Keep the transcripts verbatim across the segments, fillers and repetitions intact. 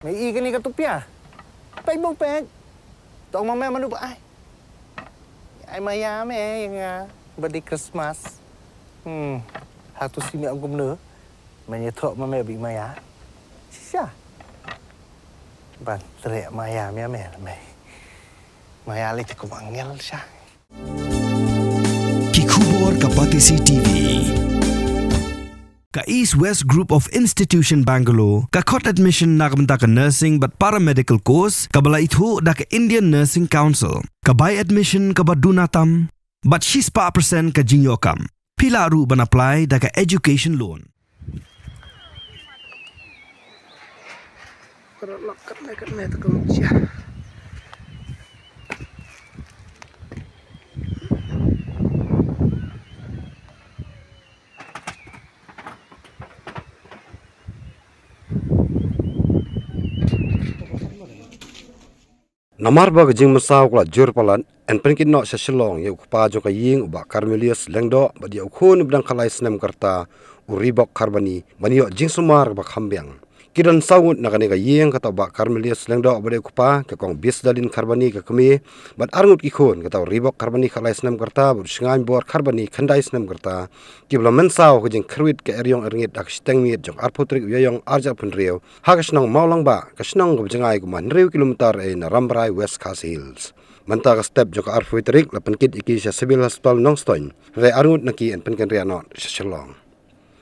Me i kane ka tupia. Peit bong peit. Tong ma me manu ba ai. Ai maya me ïa nga. Ba dei Christmas. Hmm. Hatu si me ong kumno. Me ïathuh ma me ba i maya. Shisha. Ban treh maya me me me. Maya lei te kum angel sha. Ki khubor ka Batesi T V. Ka East West Group of Institution Bangalore ka khot admission na ka bynta ka nursing bad paramedical course kaba la ithuh da ka Indian Nursing Council. Ka bai admission kaba duna tam bad shispah percent ka jingïoh kam. Phi lah ruh ban apply da ka education loan. Namar ba ka jingmynsaw ka la jur palat, yn pynkit noh sha Shillong ïa u kpa jong ka ïing u Bah Carmelius Lyngdoh bad ïa u khun uba dang khatlai snem ka rta u Reebok Kharbani ban ïoh jingsumar kaba kham biang. Ki don saw ngut na kane ka ïing, kata u Bah Carmelius Lyngdoh uba dei u kpa, ka Kong Biesdalin Kharbani ka kmie, bad ar ngut ki khun, kata u Reebok Kharbani khatlai snem ka rta bad u Shngain Bor Kharbani khyndai snem ka rta, kiba la mynsaw ha ka jingkhyrwit ka eriong erngit ha ka shiteng miet jong ka arphew tarik u Ïaïong arhajar arphew hynriew ha ka shnong Mawlangbah, ka shnong kaba jngai kumba hynriew kilometer eh na Rambrai, West Khasi Hills. Mynta ka step jong ka arphew tarik la pynkit ïa ki sha Civil Hospital Nongstoiñ, hynrei ar ngut na ki yn pynkynriah noh sha Shillong.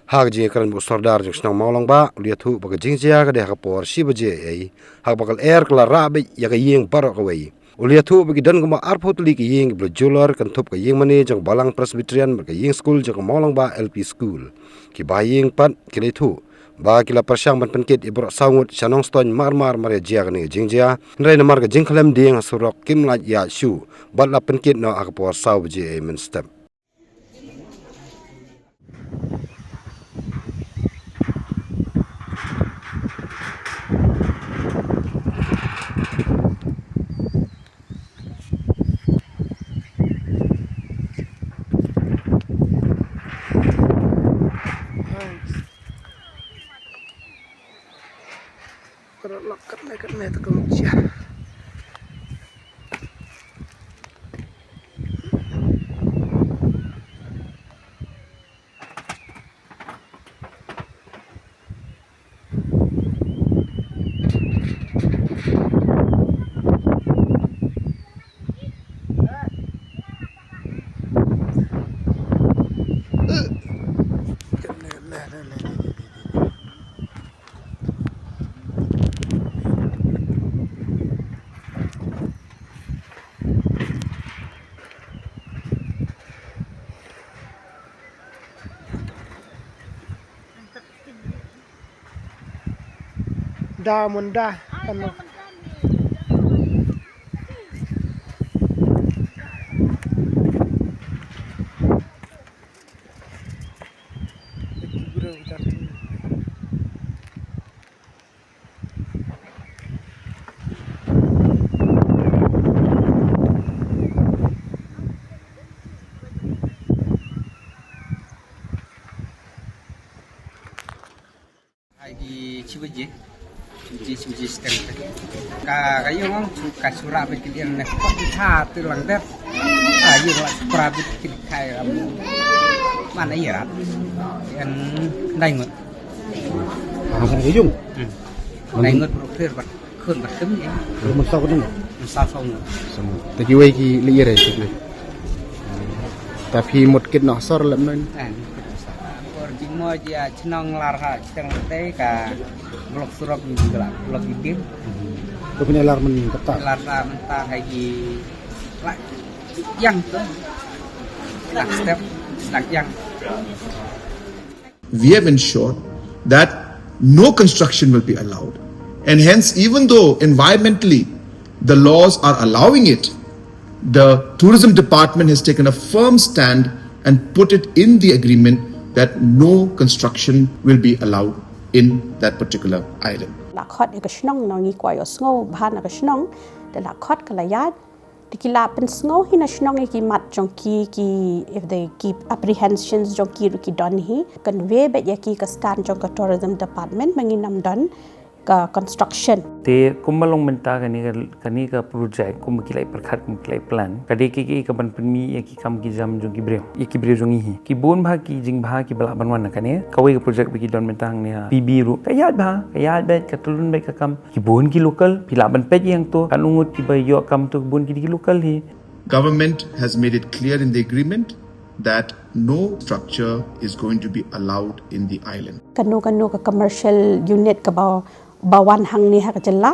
Ha ka jingïakren bad u Sordar jong shnong Mawlangbah, u la ïathuh ba ka jingjia ka dei ha ka por shi baje eiei, ha kaba ka lyer ka la rah beit ïa ka ïing baroh kawei. U la ïathuh ba ki don kumba arphew tylli ki ïing kiba la julor kynthup ka ïing mane jong ka Balang Presbyterian bad ka ïing skul jong ka Mawlangbah L P School. Ki bahaïing pat ki la ïathuh ba ki la pyrshang ban pynkit ïa baroh saw ngut sha Nongstoiñ mar mar mar ïa jia kane ka jingjia, hynrei namar ka jingkhlem dieng ha surok kim lah ïaid shuh bad la pynkit noh ha ka por saw baje mynstep. Da munda ano. Hai ki chi baje. Chi baje, chi baje setengah. Ka, ka ïong ong chu, ka sura bad ki liang ne. Kot di tha tu lang dep. Ah, ïong la pra bad ki kai ram. Mana ïa rat. Yan dai ngut. Mana ka ïong? Hmm. Dai ngut bro kher bad. Khun ba kum ïa. Khun mynsaw ka dang. Mynsaw saw ngut. Saw ngut. Te kiwei ki lyer eh, kiwei. Ta phi mut kit noh sor lem noh. Eh, por jingmo jia chnong lar ha chnong te ka blok surok ni jingla, blok idin. To phi lar mynta. Lar ha mynta ha ki lak yang tu. Lak step, lak yang. We have ensured that no construction will be allowed. And hence, even though environmentally the laws are allowing it, the tourism department has taken a firm stand and put it in the agreement that no construction will be allowed in that particular island. La khot ïa ka shnong, nong ngi kwah ïohsngew bha na ka shnong, da la khot ka la ïaid. Te ki la pynsngew hi na shnong ïa ki mat jong ki, ki, if they keep apprehensions jong ki ruh ki don hi. Convey beit ïa ki ka stand jong ka tourism department ba ngin ym don ka construction. Te kumba long mynta kane ka kane ka project kumba ki la pyrkhat kumba ki la plan. Ka dei ki ki ka ban pynmih ïa ki kam ki jam jong ki briew. Ïa ki briew jong ngi hi. Ki bun bha ki jingbha ki ba lah ban wan na kane. Kawei ka project ba ki don mynta hangne ha P B ruh. Ka ïaid bha, ka ïaid bha, ka tylun bha ka kam. Ki bun ki local, phi lah ban peit ïa to. Kan ngut ki ba ïoh kam to ki bun ki ki local hi. Government has made it clear in the agreement that no structure is going to be allowed in the island. Kano kano ka commercial unit kaba ba wan hangne ha ka jylla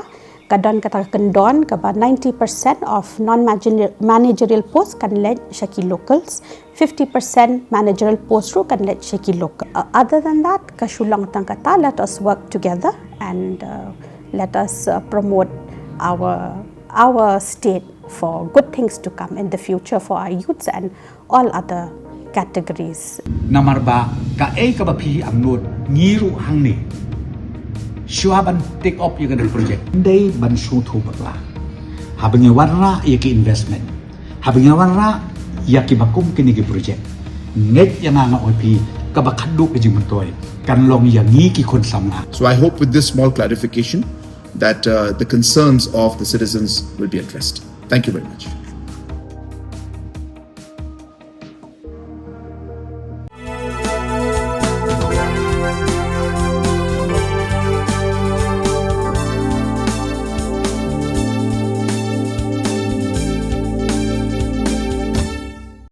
ka don kata ka kyndon kaba ninety percent of non managerial post kan leit sha ki locals, fifty percent managerial post ruh kan leit sha ki local. Uh, other than that, ka shu long tang kata, let us work together and uh, let us uh, promote our our state for good things to come in the future for our youths and all other categories. Namar ba kaei kaba phi angnud ngi ruh hangne shuwa ban take up ïa kane ka project. Ndei ban shu thu bakla. Haba ngi wanrah ïa ki investment, haba ngi wanrah ïa kiba kum kine ki project, ngeit ïa nga nga ong ïa phi kaba khadduh ka jingmyntoi kan long ïa ngi ki khun samla. So I hope with this small clarification that uh, the concerns of the citizens will be addressed. Thank you very much.